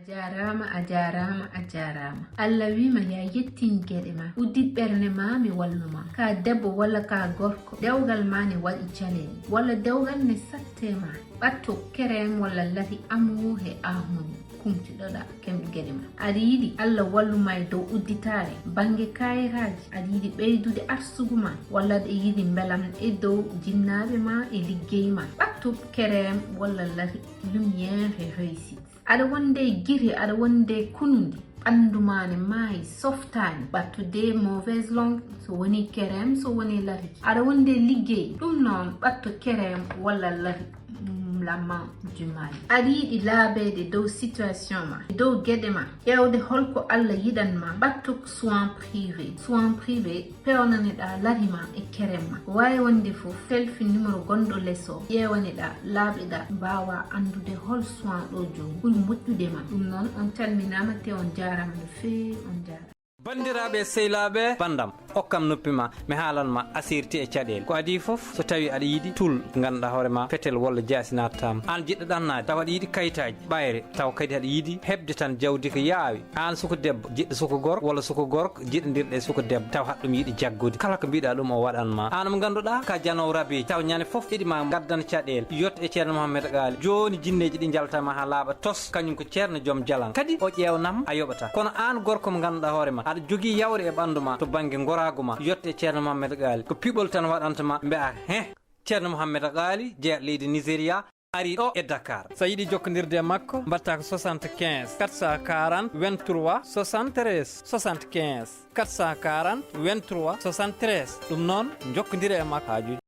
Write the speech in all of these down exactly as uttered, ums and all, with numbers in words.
Jaaraama, a jaaraama, a jaaraama. Allah wiima ya yettin geɗe ma. Uddit ɓernde ma, mi wallu ma. Ka debbo walla ka gorko, dewgal ma ne waɗi caɗeele. Walla dewgal ne satte ma. Ɓatto kerem walla lati amu he ahmoni. Kumtiɗoɗa kem geɗe ma. Aɗa yiɗi Allah wallu ma e dow udditaare bannge kayitaaji. Aɗa yiɗi ɓeydude arsugu ma. Walla aɗa yiɗi mbelam e dow jinnaaɓe ma e liggey ma. Ɓatto kerem walla lati lumière e réussite. Aɗa wonde giri, aɗa wonde kunundi, ɓanndu ma ne maayi, softaani, ɓattude mauvaise langue, so woni kerem, so woni lariki. Aɗa wonde liggey, ɗum noon ɓatto kerem walla lari, mm, la main du mal. Aɗa yiɗi laabeede dow situation ma, dow geɗe ma, ƴeewde holko Allah yiɗan ma, ɓatto soin privé. Soin privé, peewnaneɗaa lari ma e kerem ma. Ko waawi wonde fof, selfie numéro gonɗo les o, ƴeewaneɗaa, laaɓeɗaa, mbaawaa anndude hol soin ɗo jooni ɓuri moƴƴude ma. Ɗum noon, on calminaama te on jaaraama no feewi, on jaaraama. Banndiraaɓe e sehilaaɓe, banndam, okkam noppi ma, mi haalan ma asirti e caɗeele. Ko adii fof, so tawii aɗa yiɗi tul, ngannduɗaa hoore ma, fetel walla jaasi naatataa ma. Aan jiɗɗo ɗannaade, tawa aɗa yiɗi kayitaaji, ɓayre, tawa kadi aɗa yiɗi heɓde tan jawdi ko yaawi. Aan suka debbo, jiɗɗo suka gorko, walla suka gorko, jiɗondirɗo e suka debbo, tawa haɗa ɗum yiɗi jaggude. Kala ko mbiɗaa ɗum o waɗan ma. Aan mo ngannduɗaa ka janoowo rabeeji, tawa ñande fof eɗi ma ngaddan caɗeele. Yotto e Ceerno Mohammed Gaali. Jooni jinneeji ɗi njalta ma haa laaɓa tos, kañum ko Ceerno joom jalan. Kadi o ƴeewnam a yoɓata. Kono aan gorko mo ngannduɗaa hoore ma, aɗa jogii yawre e ɓanndu ma to bannge ngoraagu ma. Yotto e Ceerno Mohammed Gaali. Ko piɓol tan waɗanta ma, mbi'aa heh. Ceerno Mohammed Gaali, jeyaɗo leydi Nigeria, ari ɗo e Dakar. So a yiɗi jokkondirde e makko, mbaɗtaa ko soixante-quinze, quatre cent quarante, vingt-trois, soixante-treize, soixante-quinze, quatre cent quarante, vingt-trois, soixante-treize. Ɗum noon, njokkondire e makko haajuuji.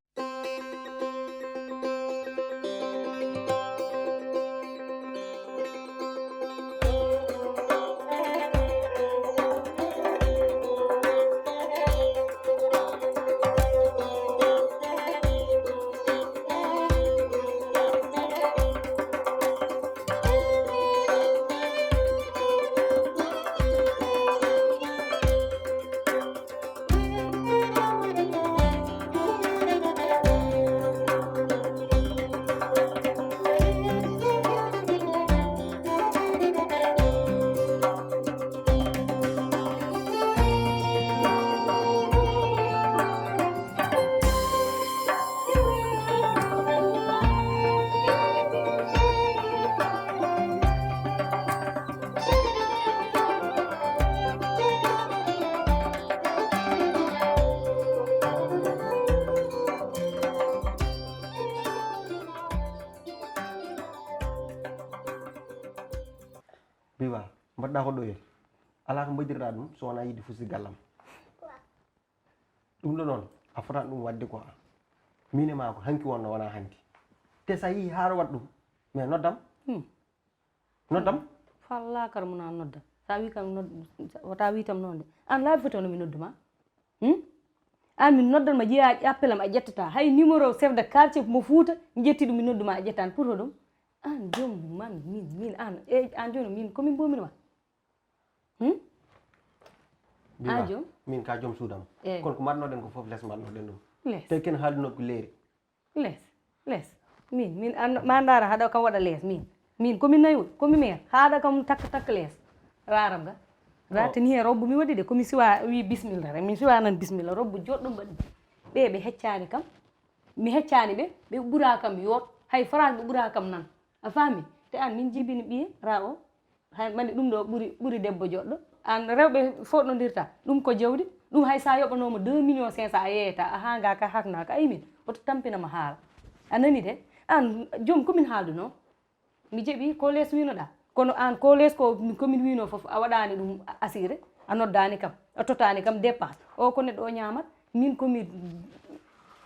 Biba, mbaɗɗa ko ɗoyel. Alaa ko mbaɗirɗa ɗum so wonaa yiɗde fusti gallam. Ɗum ɗo noon, a fotaani ɗum waɗde quoi. Min e maa ko hanki wonno, wonaa hanki. Te so a yii haɗa waɗa ɗum, mais noddam. Hmm. Noddam. Fallaa kara mum a noddam. So a wii kam nod-, wota wii tam noon de. Aan laabi foti wonno mi noddu ma. Hmm? Aan mi noddan ma, jeyaa appel am a ƴettataa. Hay numéro chef de quartier mo Fuuta, mi ƴetti ɗum, mi noddu ma a ƴettaani. Pour hoɗum? Aan joom man, min, min, aan, e, aan jooni min, ko min mboomi ma? Hmm? Biba, aan joom? Min ka joom suudam. Eh. Kono ko mbaɗnoɗen ko fof les mbaɗnoɗen ɗum. Les. Te ken haalduno ko leeri. Les, les. Min, min, aan, ma ndaara haɗa kam waɗa les, min. Min, ko min nayo, ko mi meer, haɗa kam takka, takka les. Raaram ga. Ra tini he robbu mi waɗi de, ko mi siwa wi bismillah rek, mi siwa nan bismillah, robbu joɗɗo mbaɗi. Ɓe, ɓe heccaani kam, mi heccaani ɓe, ɓe ɓura kam yoot, hay France ɓe ɓura kam nan. A faami? Te aan min jibini ɓiye, ra o, hay mani ɗum ɗo ɓuri, ɓuri debbo joɗɗo. Aan rewɓe foɗnondirta, ɗum ko jawdi, ɗum hay sa yoɓanooma deux millions cinq cents a yeeyata, a haanga ka haknaaka, a yimin, woto tampina ma haala. A nani de? Aan joom ko min haalduno. Mi jeɓi ko les winoɗa. Kono aan ko les ko, ko min wino fof, a waɗaani ɗum assuré, a noddaani kam, a totaani kam dépense. O ko neɗɗo o ñaamat, min ko mi,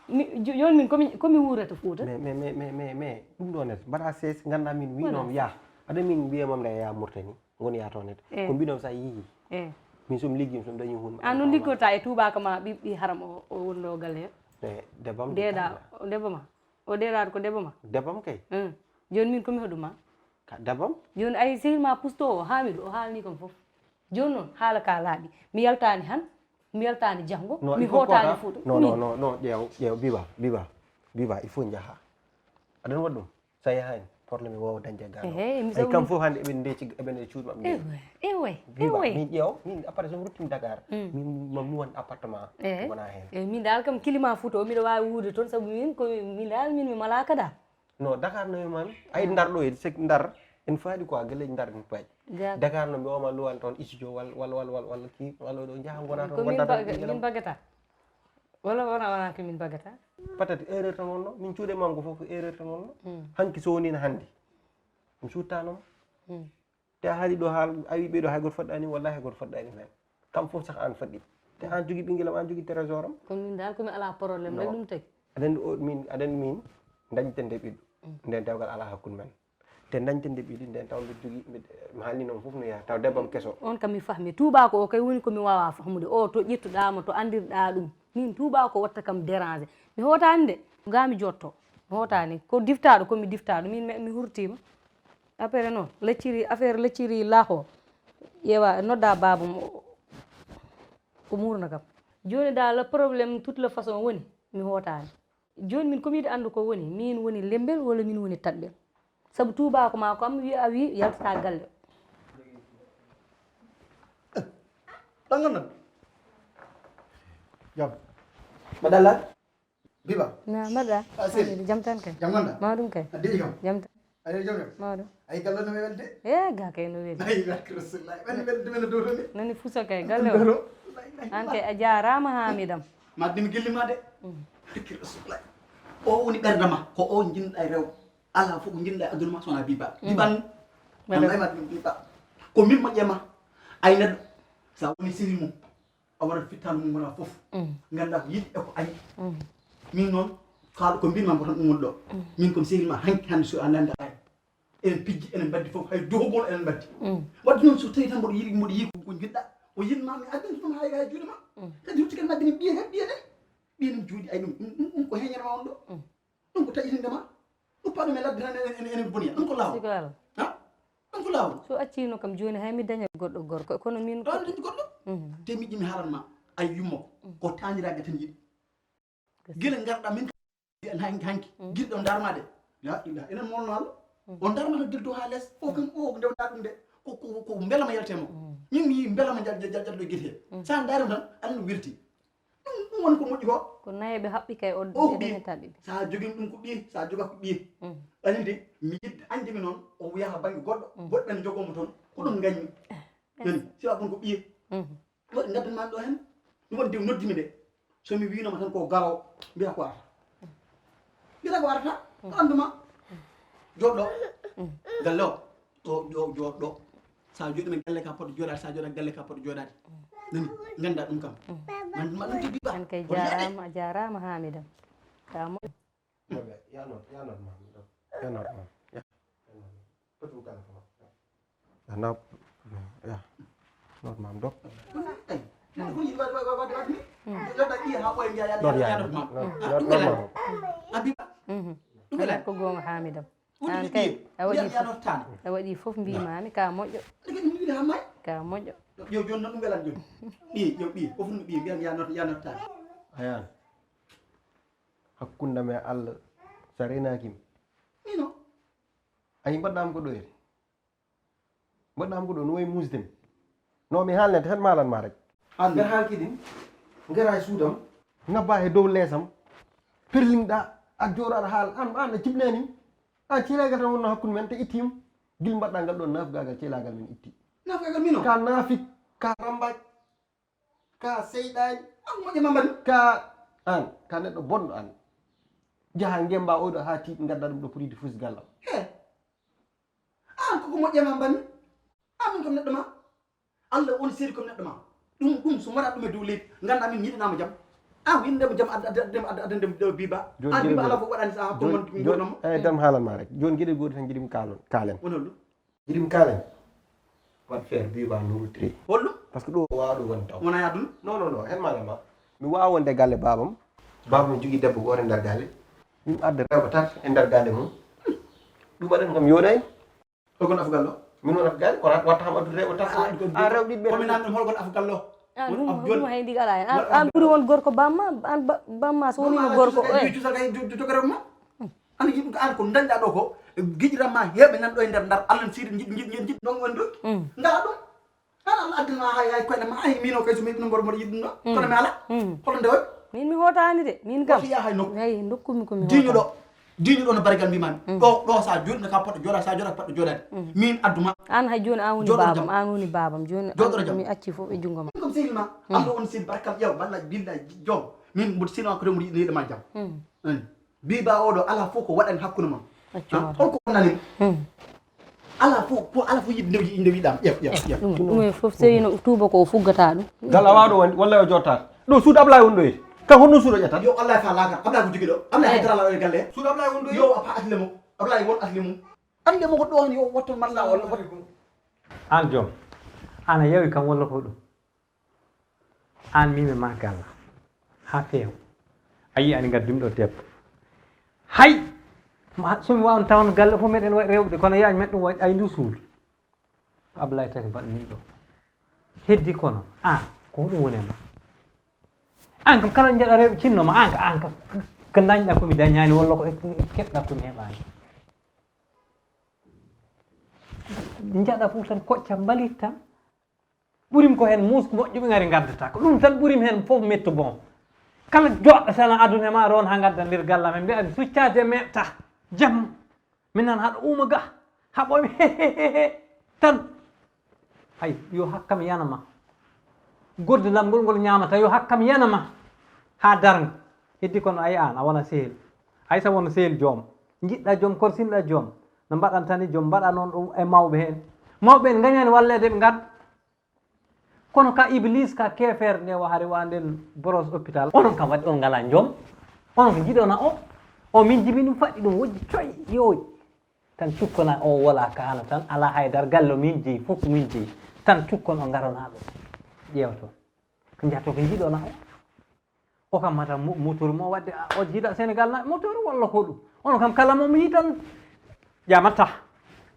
mi, jo-, jooni min ko mi, ko mi wuurata Fuuta. Mais, mais, mais, mais, mais, mais, ɗum ɗo net, mbaɗa sees, ngannda min winoom yaha. Aɗa min wiye mam nde yaha Mauritanie, ngon yaha to net. Eh. Ko mbiɗon sa yiyi. Eh. Min somi liggi, somi dañi hun. Aan noon liggorta e tuubaaka ma ɓiɓɓi haram o, o wonno galle he. Eh, debam de deeɗa, o debbo ma. O deeɗaɗo ko debbo ma? Debbo am kay. Hmm. Jooni min ko mi hoɗum ma? Ka debbo am? Jooni ay sehil ma pusto o, Hamidou, o haalni kam fof. Jooni noon, haala ka laaɓi. Mi yaltaani han, mi yaltaani janngo, non, mi il faut hootaani kota. Fuuta. Non, min. Non, non, non, ƴeew, ƴeew, Biba, Biba, Biba, il faut njaha. Aɗan waɗ ɗum, sa yahaani. Problème woowa dañde e gaal o. Ehe, mi Ay, kam fof hannde eɓen ndeci, eɓen e cuuɗi maɓɓe ndeci. Ewe, ewe, Biba, ewe. Min ƴeew, min après somi ruttimi Dakar, Mm. min mam mi won appartement Eh. wona heen. Eh, min dal kam climat Fouta o miɗo waawi wuude toon, sabu min ko min dal min mi malaka dal. No, Dakar no mami. Ay, Ndar ɗo e, c'est que Ndar, en faadi quoi, gelle Ndar en faadi. Ga- Dakar no mbiwama luwan toon studio wal, wal, wal, wal, wal, ki, wal ɗo njaha ngona toon, Ko min ngonda toon, baga-, ɓinguel min am. bagata. Wala wona, wona ko min bagata. Peut-être erreur tan wonno, min cuuɗe manko fof ko erreur tan wonno. Mm. Hanki so wonino hannde. Mi suuttanoma. Mm. Te a haali ɗo haal, a wi ɓeɗo hay goto fodɗani, wallahi hay goto fodɗani hen. Kam fof sah an fodɗi. Te an jogi ɓinguel am, an jogi trésor am. Kono min dal komi ala problème, No. ɗum tagi. Aɗa andi o, min, aɗa andi min, dañten nde ɓiɗɗo. Mm. Nden dewgal ala hakkunde men. Te dañten nde ɓiɗɗo, nden taw mbiɗa jogi, mbiɗa, mi haalni noon fof no yaha, taw debbo am keso. On kam mi fahmi. Tuubako o kay woni ko mi wawa fahmude. O to ƴettuɗa mo, to andirɗa ɗum. Min tuubako watta kam déranger. Mi hotani de. Ga mi jotto. Mi hotani. Ko diftaɗo, ko mi diftaɗo. Min mi, mi hurtima. Après noon, lecciri, affaire lecciri laho. Ƴeewa, nodda baaba mo. O murna kam. Joni dal problème toute la façon woni. Mi hotani. Joni min komi yiɗi andu ko woni. Min woni lembel walla min woni taɓɓel? Sabu tuubako ma ko am wi a wi yaltata galle. Ɗan nan. Jam. Madalla. Biba. Na mbaɗa? Ah, seli. Jam tan kay. Jam ngonɗa? Mawɗum kay. A deƴi kam? Jam tan. A deƴi jam jam? Mawɗum. Ay, galle no welde? E, ga kay no welde. Ay, barke Rasulullah. Ɓen welde men ɗo ɗo ni. Nani fusa kay, galle o. Ɗo ɗo. An kay a jaarama Hamidam. Ma dimi gilli ma de. Mm. Barke Rasulullah. O woni ɓernde ma, ko o jinɗa e rew. Ala fof ko jinɗa e aduna ma, sona Biba. Mm. Biba ni. Madam. Wallahi ma dimi Biba. Ko min moƴƴe ma. Ay neɗɗo. Sa woni sehil mum. A waɗat fittaandu mum wona fof. Mm. Ngannda ko yiɗi e ko añi. Mm. Min noon, kala ko mbinma ko tan ɗum woni ɗo. Mm. Min komi sehil ma hanki hannde so a nannda ay. Enen pijji, enen mbaddi fof, hay dohgol enen mbaddi. Mm. Wadde noon so tawi tan mboɗo yiɗi, mboɗo yiɗi ko, ko jiɗɗa, o yiɗma mi addani ɗum hay, hay juuɗe ma. Mm. Kadi rutti kadi mi addani ɓiye kadi, ɓiye kadi. Ɓiye noon jooɗi ay ɗum, ɗum, ɗum, ɗum ko heñere ma on ɗo. Mm. Ɗum ko taƴitinde ma. Ɗum paɗo men ladde tan enen, enen, enen boniya. Ɗum ko laawol. Sigal. Ha? Ɗum ko laawol. So accino kam jooni hay mi daña goɗɗo gorko, kono min Ɗon dañi goɗɗo. Mhm. Te miƴƴi mi haalan ma. Ay yummo. Mhm. Ko taaniraaɓe tan yiɗi. Gila ngarɗa min hanki, hanki. Mhm. Giɗɗo darma de. La ilaha. Enen molno Allah. Mhm. On darma no dildo ha les. O kam o nde wona ɗum de. Ko, ko, ko mbelama yelte mo. Mhm. Min mi mbelama jal, jal, jal, jal ɗo gite. Mhm. Sa ndaari tan, Allah no wirti. Ɗum, ɗum woni ko moƴƴi ko. Ko nayeɓe haɓɓi kay o, o ko ɓiye. Sa jogin ɗum ko ɓiye, sa joga ko ɓiye. Mm. Ɓañande, mi yidde ande mi noon, o yaha bannge goɗɗo, mm, goɗɗo en jogo mo toon, ko ɗum gañmi. Eh, nani, si wa ɗum ko ɓiye. Mm. Waɗi ngaddanma ɗo hen, ɗum waɗi nde noddi mi de. So mi wiinoma tan ko garo, mbiya ko arata. Mbiya ko arata, ko andu ma. Joɗɗo. Mm. Galle o. Ɗo, ɗo, ɗo, ɗo. Sa jooɗima galle ka poɗɗo jooɗaade, sa jooɗa galle ka poɗɗo jooɗaade. Nani, ngannda ɗum kam. Mm. Man, man ɗum tigi ba. An kay jaaraama, a jaaraama Hamidam. Ka mo. Ya noot, ya noot ma. Ya noot ma. Ya. Patu kala ko. Ya noot. Ya. Noot ma dok. Ay. Ko yiɗi waɗ, waɗ, waɗ, waɗ ni. Mm. Noot ya. Noot, noot ma. Abi. Mhm. Ɗum ko goonga Hamidam. An kay, a waɗi fof. A waɗi fof mbimami ka moƴƴo. Ka moƴƴo. Yo, joni noon ɗum welan joni. Ɓiye, yo ɓiye, fof no ɓiye, mbiyan ya not-, ya nottaani. Ayan. Hakkunde am e Allah, so a reenaaki mi. Mino? Ayi, mbaɗɗaam ko ɗo eri. Mbaɗɗaam ko ɗo, no wayi muusde mi. No mi haalnete tan maalan ma rek. An nder haalki ɗin, ngara e suudam. Ngabba he dow leesam. Pirlinɗa, a jooɗo aɗa haala, an, an a jibnani mi. An ceelaagal tan wonno hakkunde men, te ittiima. Gila mbaɗɗa ngal ɗon naafgaagal, ceelaagal men itti. Naafgaagal mino? Ka naafik, ka rambaaj, ka seyɗaani. An moƴƴa ma mbaɗi. Ka an, ka neɗɗo bonɗo an. Jaha ngemba oɗo haa tiiɗi ngadda ɗum ɗo produit fuus gallam. He. An koko moƴƴa ma mbaɗi. An min kam neɗɗo ma. Allah woni seedi komi neɗɗo ma. Ɗum, ɗum so mbaɗa ɗum e dow leydi, ngannda min njiɗanaama jam. An ko yiɗandema jam, adda, adda, adda, adda, adda, adda, adda, biba. Joni an biba geɗe ala fof waɗani sa happo mon gurdam mo. Eh, dam haalan ma rek. Joni geɗe goɗe tan jiɗimi kaalon, kaalen. Woni holɗum? Jiɗimi kaalen. Waɗ feere biba no ruttiri. Holɗum? Parce que ɗo waawa ɗum woni taw. Wona yaadun? Non, non, non, hen maala ma. Mi waawa wonde galle baabam. Baabam jogii debbo gooto e nder galle. Min adda rewɓe tati e nder galle mum. Ɗum waɗan kam yooɗay. Ko gon afgal ɗo? Min wonat galle, ko watta kam addude rewɓe tan. Ah, ko a rewɓe ɗiɗi ɓe. Ko min an ɗum hol gon afgal ɗo? Ah, ɗum, ɗum hay ndiga ala hen. An, an ɓuri won gorko bamma, an ba-, bamma so wonino gorko, eh. Cuusal kay, ju-, ju-, jogo rewɓe ma? An yiɗi ko an ko dañɗa ɗo ko, Giƴiran ma heewɓe nan ɗo e nder Ndar, Allah no siri jiɗ jiɗ jiɗ ɗon woni ɗo. Ngala ɗum. Tan Allah addana ma hay hay koyɗe ma, ay min o kay so mi yiɗno mboɗo mboɗo yiɗ ɗum ɗo. Kono mi ala. Holo nde woni? Min mi hootani de, min kam. Woto yaa hay nokku. Ay, dokkumi ko mi Diño ɗo. Diño ɗo no barigal mbimami. Ɗo ɗo sa joɗino ka poɗɗo joɗa, sa joɗa ka poɗɗo joɗade. Min adduma. An hay joni an woni Joɗo babam, jam. An woni babam. Joni Joɗo an jam. Mi acci fof e jungo ma. Min kam sehil ma. Allah on sehil barkal ƴeew balla billa joom. Min mboɗo sehil ma ko mboɗo yiɗno yiɗo ma jam. Bi ba oɗo ala fof ko waɗani hakkunde mon. Accu Ah, ma. Holko wonnani mo? Ala fof ko ala fof yiɗde nde yiɗde wiɗam ƴef ƴef ƴef. Ɗum ɗum e fof so yino tuuba ko o fuggata ɗum. Gal awa ɗo walla o jottaat ɗo suudu Ablaye woni ɗo e kan honno suudu ƴettat? Yo Allah fa laakar Ablaye ko jogi ɗo Ablaye Eh. Haydara laɗo e galle. Suudu Ablaye woni ɗo e Yo a fa asle mo Ablaye won asle mum. Asle mo ko ɗo hon yo wotton malla walla wot. An joom ana yawi kam walla ko ɗum? An mimi ma galla ha feewa. A yi ani ngaddim ɗo debbo hay ma somi wawan tawan galle fof meɗen waɗi rewɓe kono yaaj men ɗum waɗi ay ndu suudu. Ablaye taki mbaɗ min ɗo heddi kono an ko ɗum woni ma? An kam kala jaɗa rewɓe cinnoma an ka an ka ko dañɗa komi dañani walla ko keɓɗa komi heɓani. Jaɗa fof tan kocca mbalit tan. Ɓurim ko heen muus moƴƴo ɓe ngari ngaddata ko ɗum tan ɓurim heen fof metto bon. Kala joɗɗo tan a aduna ma roon haa ngadda nder galla men mbiya mi succaade meɗta jam. Min nan haɗa uuma ga haɓoymi tan. Hay yo hakkam yanama. Gorde lam ngol ngol ñamata yo hakkam yanama haa darnga. Heddi kono ay an a wona sehil. Hay sa wona sehil joom jiɗɗa joom korsinɗa joom no mbaɗantani joom mbaɗa noon ɗum e mawɓe heen. Mawɓe en ngañani walleede ɓe ngadda. Kono ka iblis ka keefeer nde wahare wa nden boros hôpital onon kam waɗi on ngala joom. Onon ko jiɗona o o min jibi ɗum faɗɗi ɗum wojji coy yoy. Tan cukkona o wala kaala tan ala haydar galle o min jeyi fof ko min jeyi. Tan cukkon o ngarona ɗo ƴeewto ko jahto ko jiɗona o. O kam mata motori mo wadde o jiida Sénégal na motori walla ko ɗum? Ono kam kala mo mi yi tan ƴamata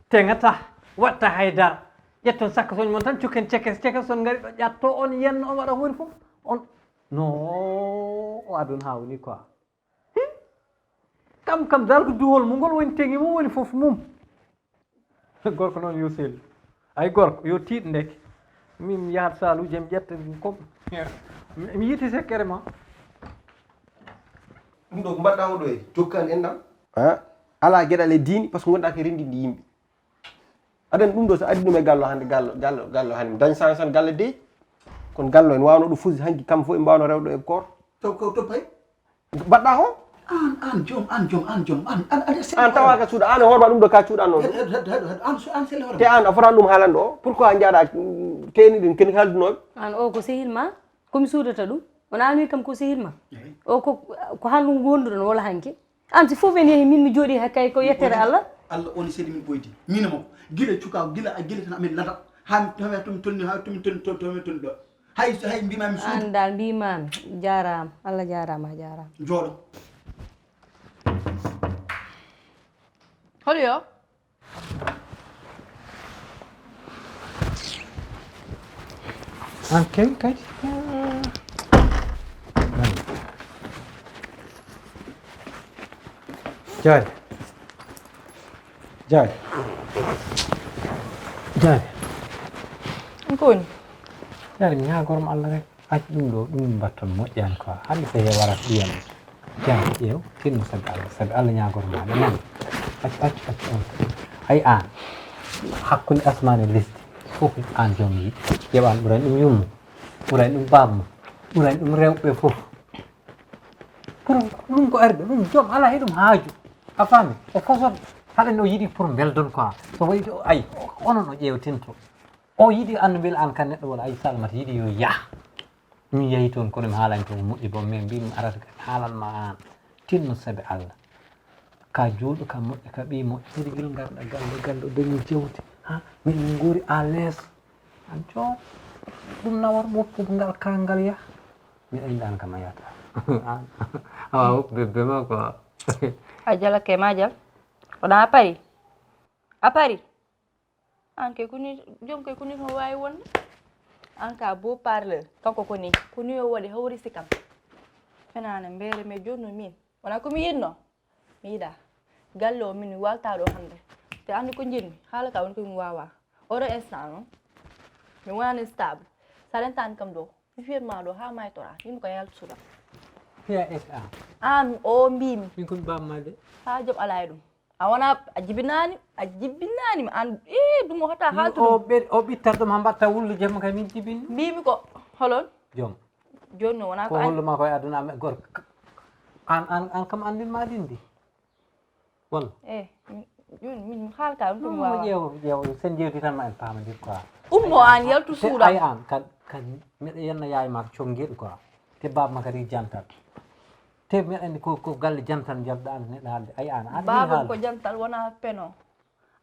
teŋata watta haydara. Ƴetton sakka soñ mon tan cukken cekes cekes son ngari ɗo ƴatto on yenno on waɗa hoori fof. On no o aduna ha woni quoi. Kam kam dal ko duhol mum ngol woni teŋi mum woni fof mum. Gorko noon yo sel ay gorko yo tiiɗ ndeke. Min mi yahat saluji mi ƴetta kom mi yiti sekkere ma. Ɗum ɗo ko mbaɗɗa oɗo e jokkani enɗam. Ala geɗal e diini par ce que gonɗa ko rendinde yimɓe. Aɗa anndi ɗum ɗo so ari ɗum e gallo hannde gallo gallo gallo hannde mi dañ chance tan galle dey. Kono gallo en wawno ɗum fusi hanki kam fof en mbawno rewɗo e koor. Taw ko to pay. Mbaɗɗa ko? An an joom an joom an joom an an an an tawa ka suuɗa an e hoorema ɗum ɗo ka cuuɗa noon. An an sel hoore. Te an a fotani ɗum haalande o pourquoi njaɗa? Teni ɗin ken haaldunoɓe. An o ko sehil ma komi suudata ɗum. Wona an wi kam ko sehil ma. O ko ko han ɗum wonduɗon wala hanke. An si fof en yehi min mi jooɗi hakkay ko yettere Allah. Allah woni seedi min ɓoydi min e makko gila cuka gila gila tan amin lata. Ha mi tawi tomi tolni ha tomi tolni tomi tolni ɗo. Hay so hay mbimami suudu. An dal mbimami jarama Allah jarama a jarama. Jooɗo. Hoɗo yo. An kewi kadi. Jaari. Jaari. Jaari. An ko woni? Jaari mi ñaagorma Allah rek. Accu ɗum ɗo ɗum mbatton moƴƴani quoi hande so he warat ɓiyam. Jam ƴeew tinno sabi Allah sabi Allah ñagor maɗa nani. Accu accu accu on. Ay an hakkunde asmane lesdi fof an joom yiɗi ƴewan ɓuran ɗum yummo ɓuran ɗum bammo ɓuran ɗum rewɓe fof. Pour ɗum ko arde ɗum joom ala heɗum haaju. A faami o fosot haɗa no yiɗi pour beldon quoi. So wayi to ay onon o ƴeewtinto. O yiɗi annabel an ka neɗɗo wala ay salmata yiɗi yo yah. Min yahi toon kono mi haalani toon moƴƴi boom min mbi mi arata kadi haalan ma aan. Tinno sabi Allah ka juulɗo ka moƴƴo ka ɓii moƴƴo hirgil ngarɗa galle galle o dañi jawdi ha miɗen nguuri à l'aise. An joom ɗum nawor woppugo ngal kangal yah. Miɗa indi an kam a yahata. Awa woppu bébé ma quoi. A jalake ma jal. Oɗa a pari. A pari. An kay kuni joom kay kuni ko waawi wonde. An ka beau parleur kanko koni kuni o waɗi hawri si kam. Fenaana mbeere me jooni no min wona ko mi yiɗno. Mi yiɗa. Galle o min mi waalta ɗo hannde. Te anndi ko njiɗmi, haala ka woni ko mi waawaa. Oɗo instant noon, mi wonani stable. So a rentaani kam ɗo, mi fiyat ma ɗo haa maytora, yimɓe ko yaltu suuɗa. Fiya et an. Aan o mbiimi. Min ko mi baaba ma de. Haa jom alaa e ɗum. A wona, a jibinaani, a jibinaani ma aan, ee, ɗum o hata haaltu o ɗum. Ɓe-, o ɓittat ɗum haa mbatta wullu jemma kay min jibin. Mbiimi ko, holon? Jom. Jooni noon wonaa ko Ko an. Hollu ma koye aduna am gorko. Aan, aan, aan kam anndin ma ɗin di. Walla? Eh, min, min, min haalka ɗum ɗum wawa. Ƴeewo, ƴeewo, sen jewti tan ma en pamandir quoi. Ummo aan yaltu suuɗa. Ay aan, kan, kan, miɗa yenna yaay ma ko conngeeɗo quoi. Te baaba ma kadi jantal. Te miɗa anndi ko, ko galle jantal njalɗa aan neɗɗo haalde. Ay aan, aan Baaba haal. Ko jantal wona peno.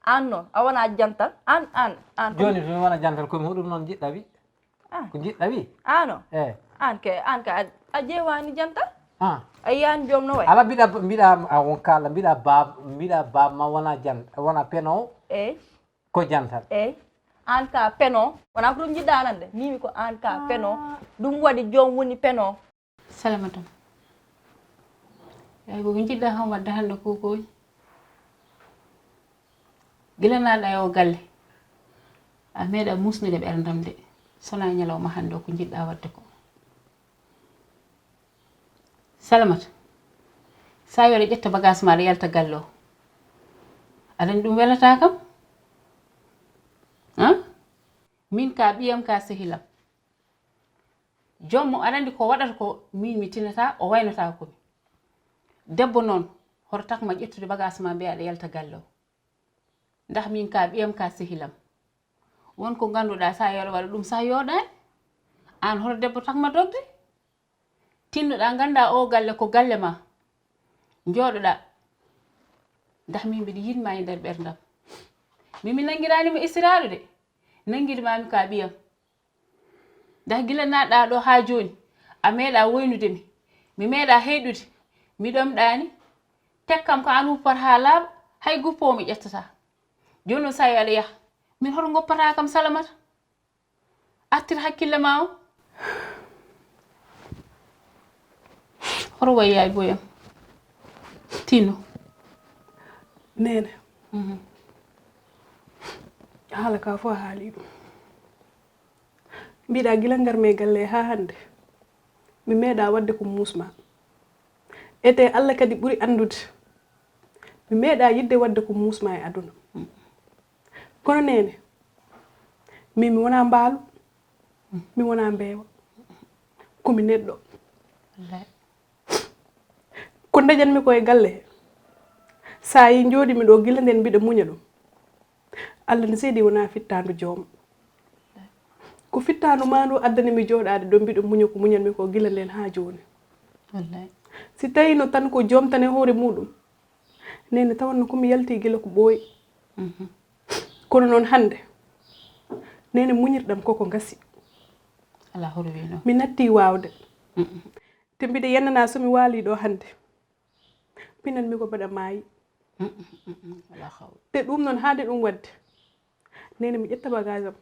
Aan noon, a wona jantal. Aan, aan, aan. Jooni to mi wona jantal, ko mi hoɗum noon njiɗɗa wi? Ah. Ko njiɗɗa wi? Aano? Eh. Aan ke, aan ke, a, a ƴeewaani jantal? Ah. A yiyaani joom no wayi? Ala mbiɗa, mbiɗa, a won kala, mbiɗa baab, mbiɗa baab ma wona jan-, wona peno. Eey. Ko jantal. Eey. Aan ka peno. Wona ko ɗum njiɗɗa nande. Mimi ko aan ka peno. Ah. Ɗum waɗi joom woni peno. Salamata. Yaay ko njiɗɗa kam wadde hannde ko ko woni? Gila naɗa e o galle, a meeɗa musnude ɓerndam de, sona ñalawma hannde o ko njiɗɗa wadde ko. Salamata, sa yo aɗa ƴetta bagage ma aɗa yalta galle o. Aɗa anndi ɗum welata kam? Han? Min ka ɓiyam ka sehilam. Joom mo aɗa anndi ko waɗata ko min mi tinata, o waynata ko mi. Debbo noon, hoto takma ƴettude bagage ma mbiya aɗa yalta galle o. Ndax min ka ɓiyam ka sehilam. Won ko ngannduɗaa sa yo aɗa waɗa ɗum sa yooɗaani. Aan hoto debbo takma dogde. Tinnoɗaa nganndaa o galle ko galle ma. Njooɗoɗaa. Ndax min mbiɗa yiɗma e nder ɓerndam. Min mi nanngiraani mo istiraaɗo de. Nanngirmaami ka ɓiyam. Ndax gila naɗɗa ɗo haa jooni, a meeɗa woynude mi. Mi meeɗa heyɗude. Mi ɗomɗaani. Tekkam ko aan wuppata haa laaɓa, hay guppo o mi ƴettata. Jooni o sawi aɗa yaha. Min hoto ngoppata kam Salamata? Artir hakkille ma o. Hoto wayi yaay boyam. Tino. Neene. Mhm. Haala ka fof a haali ɗum. Mbiɗa gila ngarmi e galle haa hannde, mi meeɗa waɗde ko muusma. Ete Alla kadi ɓuri anndude, mi meeɗa yiɗde waɗde ko muusma e aduna. Kono neene, min mi wona mbaalu, mi wona mbeewa, ko mi neɗɗo. Wallaahi. Ko ndañanmi ko e galle he, sa yi njooɗimi ɗo gila nden mbiɗa muña ɗum. Alla ne seedi wona fittaandu joom. Ko fittaandu ma ndu addani mi jooɗaade ɗo mbiɗo muña ko muñanmi ko gila nden haa jooni. Wallaahi. Si tawino tan ko joom tan e hoore muɗum, neene tawanno ko mi yalti gila ko ɓooyi. Mhm. Kono noon hannde, neene muñirɗam koko ngasi. Alaa hoto wi noon. Mi natti waawde. Mhm. Te mbiɗa yennana so mi waali ɗo hannde, pinanmi ko mbaɗa maayi. Mhm, mhm, mhm. Alaa hawla. Te ɗum noon haade ɗum waɗde, neene mi ƴetta bagage am,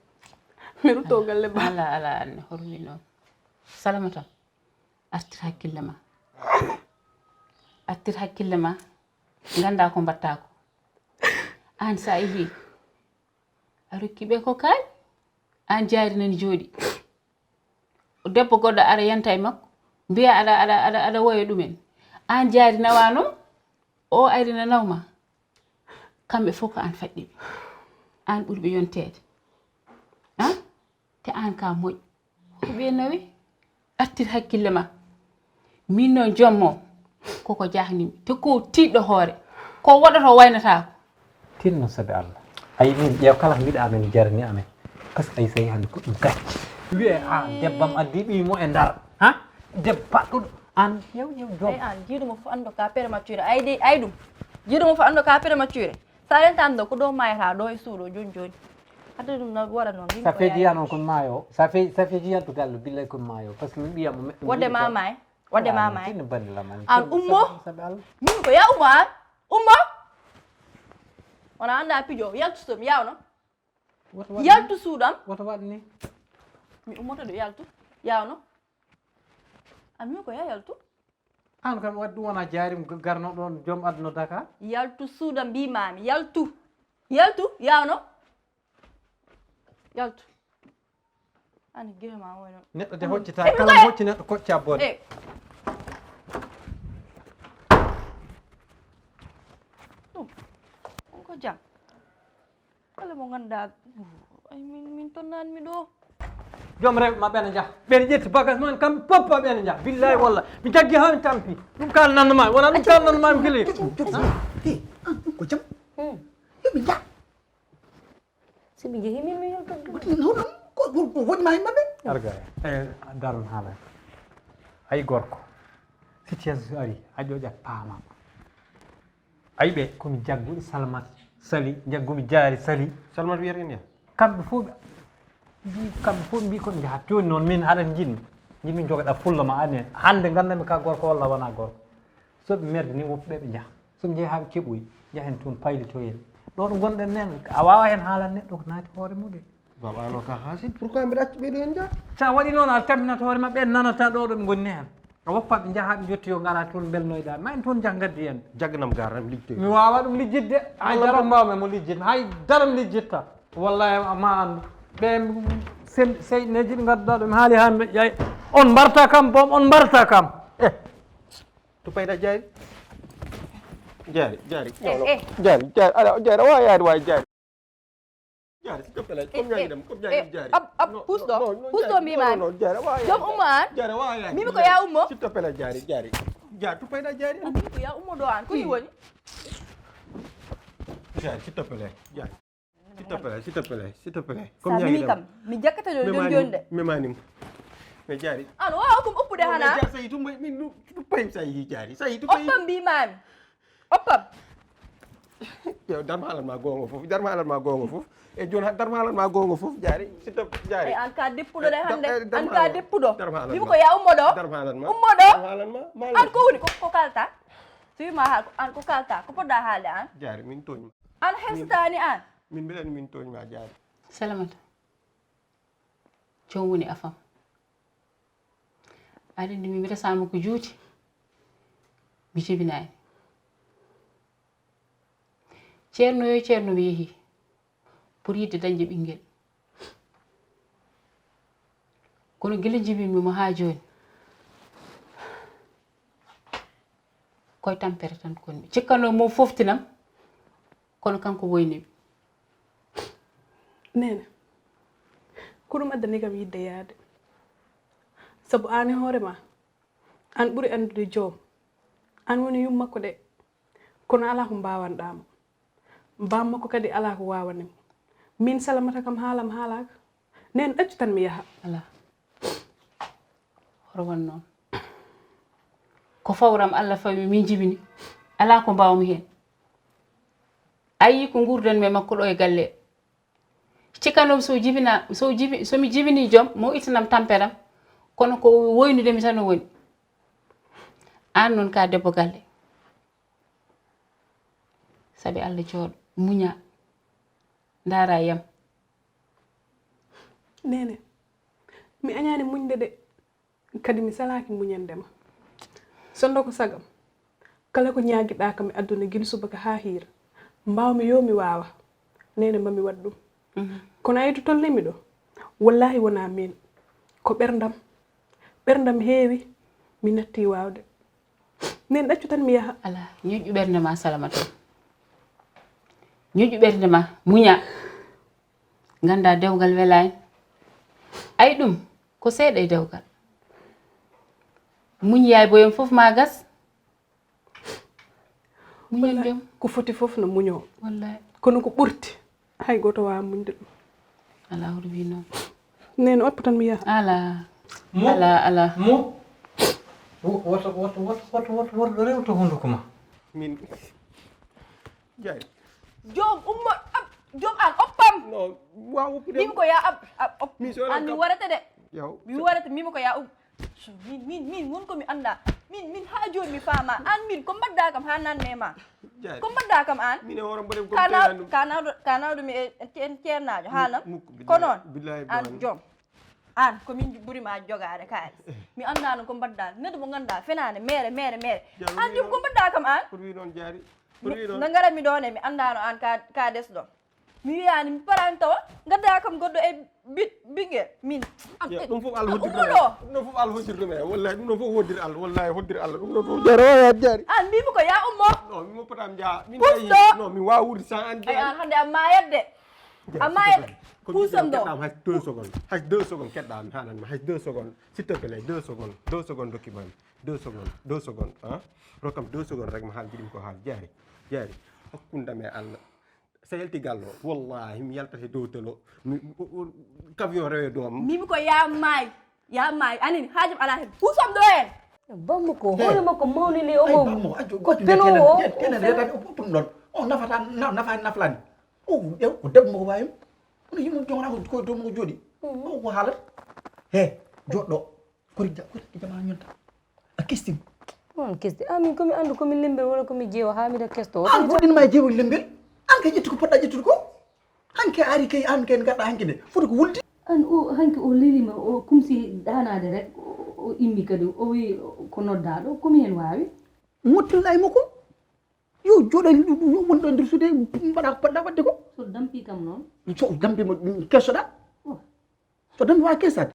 mi rutto galle ba. Alaa, alaa, anne hoto wi noon. Salamata, artir hakkille ma. Artir hakkille ma, ngannda ko mbaɗta ko. Aan sa yehi, a rokki ɓe ko kaay, aan jaari nani jooɗi. Debbo goɗɗo ara yanta e makko, mbiya aɗa, aɗa, aɗa, aɗa woya ɗumen. Aan jaari nawano, o ari na nawma. Kamɓe fof ko aan faɗɗi ɓe. Aan ɓuri ɓe yonteede. Han? Te aan ka moƴƴo. Ko ɓe nawi? Artir hakkille ma. Min noon joom mo, koko jahnimi. Te ko tiiɗɗo hoore. Ko waɗata o waynata ko. Tinno sabi Allah. Ayi min ƴeew kala ko mbiɗa amen jarani amen. Parce que ayi so yehi hannde ko ɗum gacce. Wiye a debbam addi ɓiy mo e ndar. Ha? Debbo paɗɗuɗo. An ƴeew ƴeew joom. Ay an jiiɗo mo fof anndo ka prématuré. Ay de ay ɗum. Jiiɗo mo fof anndo ka prématuré. Sa rentani ɗo ko ɗo mayata ɗo e suuɗo joni joni. Adda ɗum no waɗa noon. Sa feji yan on kon maayo. Sa fe sa feji yan to gallo billay kon maayo. Parce que min ɓiyam mo. Wodde ma maay. Wadde ma maay. An ummo. Min ko ya ummo an. Ummo. Wona annda pijo. Yaltu suuɗam yawno. Yaltu suuɗam. Woto waɗ ni. Mi ummoto ɗo yaltu. Yawno. An min ko ya yaltu. Aan kam waɗi ɗum wona jaari garno ɗoon joom aduna Dakar. Yaltu suuda mbiimaami, yaltu. Yaltu, yawno. Yaltu. Ani gire ma woni. Neɗɗo de hoccita, kala mo hocci neɗɗo kocca boɗe. Eh. Ɗum, on ko jam. Kala mo ngannduɗaa, ay, min, min tonnanmi ɗo. Joom rewɓe ma ɓe ne njah. Ɓe ne ƴetti bagage mumen kam, poppa ɓe ne njah. Billahi walla. Mi jaggi haa mi tampi. Ɗum kal nan ma. Wona ɗum kal nan ma mi gili. Joom, joom, joom. He, an ɗum ko jam. Hmm. Yo mi njah. Si mi jehi min mi yalta. Ko ɗum hono ko, ko, ko woni ma e maɓɓe. Arga. Eh, daron haala. Ay gorko. Situation ari, a ƴoƴat paama. Ay ɓe, ko mi jagguɗo Salmat sali, jaggumi jaari sali. Salmat wiyata en ya? Kamɓe fof ɓe, mbi, kamɓe fof mbi ko ɓe njahat. Jooni noon min haɗa njiɗmi. Njiɗmi jogoɗa fulla ma ane. Hannde nganndanmi ka gorko walla wona gorko. So ɓe merde ni woɓɓe ɓe njaha. So ɓe njehi haa ɓe keɓoyi, njahen toon paylitoyen. Ɗo ɗo ngonɗen nen, a waawa heen haalan neɗɗo ko naati hoore muɗum. Baba ano ka haasin, pourquoi mbiɗa acci ɓe ɗo en njaha? Sa waɗi noon, a tampinat hoore maɓɓe, en nanata ɗo ɗo ɓe ngonni heen. A woppat ɓe njaha ɓe njotti yo ngara toon mbelnoyɗa. Ma en toon njah ngaddi en. Jagganam garan lijjoy. Mi waawa ɗum lijjitde. Ay dara mbawmi mo lijjitde. Hay dara mi lijjitta. Wallahi ma anndu. Ɓe sen-, sey neji ɓe ngadduɗa ɗum haali haa mbe ƴay. On mbarta kam boom, on mbarta kam. Eh. To payɗa jaari. Jaari, jaari. Eh, eh. Jaari, jaari. Ala, jaari. Awa yaari waay jaari. Jaari, s'il te plaît. Comme ñaangi dem, comme ñaangi dem, jaari. Ab, ab, puus ɗo. Puus ɗo mbiimaani. Joom ummo aan. Jaari, awa yaari. Mimi ko yaa ummo. S'il te plaît, jaari, jaari. Jaari, to payɗa jaari. Mimi ko yaa ummo ɗo aan. Ko ni woni? Jaari, s'il te plaît, jaari. S'il te plaît, s'il te plaît, s'il te plaît. Comme ñaangi dem. Sa mimi kam, mi jakkata ɗo jooni jooni de. Mimani. Mais jaari. Aan waawa ko oppude hana? Jaari, sa yitu, min, min, payim sa yihi jaari. Sa yitu, payim. Oppam mbiimaami. Oppam. Yo, darma haalan ma goonga fof, darma haalan ma goonga fof. E jooni, darma haalan ma goonga fof, jaari, si to, jaari. E aan ka deppuɗo de hannde, aan ka deppuɗo. Darma haalan ma. Mimi ko yaa ummo ɗo. Darma haalan ma. Ummo ɗo. Darma haalan ma. Aan ko woni, ko, ko kalta? So wiima haal, aan ko kalta, ko poɗɗa haalde aan? Jaari, min tooñi ma. Aan hesataani aan? Min mbiɗa anndi min tooñi ma, jaari. Salamata. Joom woni afam. Aɗa anndi min mi resama ko juuti. Mi jibinaani. Ceerno yo ceerno mi yehi. Pour yidde dañde ɓinngel. Kono gila jibinmi mo haa jooni. Koye tampere tan kon mi. Cikkanno mo foftinam. Kono kanko woyni mi. Neene, ko ɗum addani kam yidde yaade. Sabu aan e hoore ma, aan ɓuri anndude joom. Aan woni yum makko de. Kono alaa ko mbaawanɗaa mo. Baam makko kadi alaa ko waawani mo. Min Salamata kam haalam haalaaka. Neene, ɗaccu tan mi yaha. Alaa. Hoto won noon. Ko fawram Allah fawi min jibini. Alaa ko mbaawmi heen. A yii ko nguurdanmi e makko ɗo e galle. Cikkanno so jibina, so jibi, so mi jibini joom, mo ittanam tamperam. Kono ko woynude mi tan o woni. Aan noon ka debbo galle. Sabi Allah jooɗo, muña. Ndaara yam. Neene, mi añaani muñde de. Kadi mi salaaki muñande ma. Sonndo ko sagam. Kala ko ñaagiɗaa kam e aduna gila subaka haa hiira. Mbaawmi yo mi waawa. Neene ma mi waɗ ɗum. Mhm. Kono a yiɗi tolnimi ɗo. Wallahi wonaa miin. Ko ɓerndam. Ɓerndam heewi. Mi natti waawde. Neene ɗaccu tan mi yaha. Alaa, ñoƴƴu ɓernde ma Salamata. Ñoƴƴu ɓernde ma, muña. Ngannda dewgal welaani. Ay ɗum, ko seeɗa e dewgal. Muñ yaay boyam fof ma gas. Muñal joom. Ko foti fof no muño. Wallahi. Kono ko ɓurti. Hay gooto waawa muñde ɗum. Alaa hoto wi noon. Neene oppa tan mi yaha. Alaa. Mo? Alaa, alaa. Mo? Wo-, woto, woto, woto, woto, woto, woto rewto hunduko ma. Min. Jaari. Joom ummo, ab, joom aan oppam. No, waaw oppude. Min ko yaa ab, ab, op. Min so aan mi warata de. Yaw. Mi warata, min ko yaa um. So min, min, min won ko mi annda. Min, min haa jooni mi faama. Aan min, ko mbaɗda kam haa nanne ma? Jaari. Ko mbaɗda kam aan? Min e hoore mbaɗe ko kana, kana, kana mi e, en, en ceernaajo, haanam? Mukk, mukk, ko billahi, noon? Billahi, aan joom. Aan ko min ɓuri ma jogaade kaalis. Mi anndaano ko mbaɗɗaa. Neɗɗo mo ngannduɗaa fenaande meere, meere, meere. Aan jom ko mbaɗɗaa kam aan. Ko wi noon jaari. Ko wi noon. Nde ngaratmi ɗoon e mi anndaano aan ka, ka desɗo. Mi wiyaani mi paraani tawa ngaddaa kam goɗɗo e bi- ɓinngel. Min. An Yo, kadi. Ɗum fof Allah An hoddiri ummo ɗum. ɗo. Ɗum ɗoo fof Allah hoddiri ɗum e wallahi ɗum ɗoo fof hoddiri Allah wallahi hoddiri Allah ɗum ɗoo fof jaari o jaari. An mbimi ko ya ummo. Non min mo potam jaa min Pus tawi ɗo. Non min waawa wuurde sans an Ay an hannde a maayat de. A maayat. Puusam ɗo. Keɗɗam hay deux secondes. Hay deux secondes keɗɗam mi haalan ma hay deux secondes. S'il te plaît deux secondes. Deux secondes dokki ma mi. Deux secondes. Deux secondes. Hein? Rokkam deux secondes rek ma haal jiɗimi ko haal jaari. Jaari. Hakkundam e Allah. So yalti gallo wallahi mi yaltat e dow telo mi camion rewe doom. Mbimi ko ya maay ya maay anin haajam alaa heen puusam ɗo heen. Bamma ko hoore makko mawnini omo ko pelowo o ɗum ɗon o nafata nafa naflani o ƴew ko debbo mako wawi kono yimum jogana ko koye dow mako jooɗi o ko haalata he joɗɗo kori kori jama ñonta a kestin on kestin amin komi andu komi lembel wala komi jeewa ha miɗa kesto an goɗɗinma e jeewa lembel an kay ƴettu ko poɗɗa ƴettude ko hanke ari kay an kay gaɗɗa hanke nde foti ko wulde an o hanke o lelima o kumsi ɗanade rek o immi kadi o wi ko noddaɗo komi hen wawi mottilla e makko yo joɗo yo won ɗo nder suude mbaɗa ko poɗɗa wadde ko so dampi kam noon so dampima kesoɗa so dampi wawa kesade